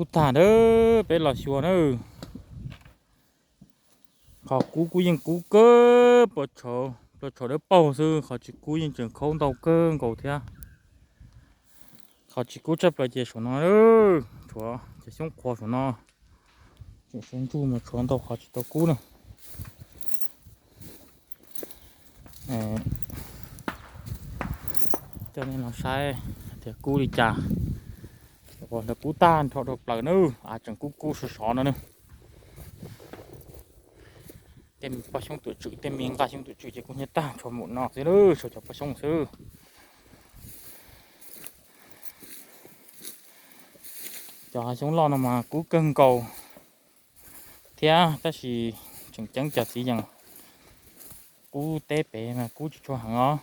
Kub tag na, peb los xyuas na. Qhov kub kub yeej kub kawg, pos tshauv dawb paug xwb, qhov tsis kub yeej tseem khaub ntau kawg nkaus thiab. Qhov tsis kub tshaj plaws ces saum no, tshuav cov xyoob qhuav saum no, tseem sawv ntsug mas tshuav ntau qhov tsis tau kub na. Coj nej los saib tias kub li cas. Ua ntawd kub tag nrho dhau plaws na, av tseem kub kub sov sov no na. Tej poj xyoob tuam tswm, tej me nqaj xyoob tuam tswm ces kuj hnyiab tag nrho mus no xwb, tshuav cov poj xyoob xwb. Cov hav xyoob loj no mas kub kawg nkaus thiab, tab sis tseem ceeb cov txiv yees kub teb pem mas kub tsis tshua heev os.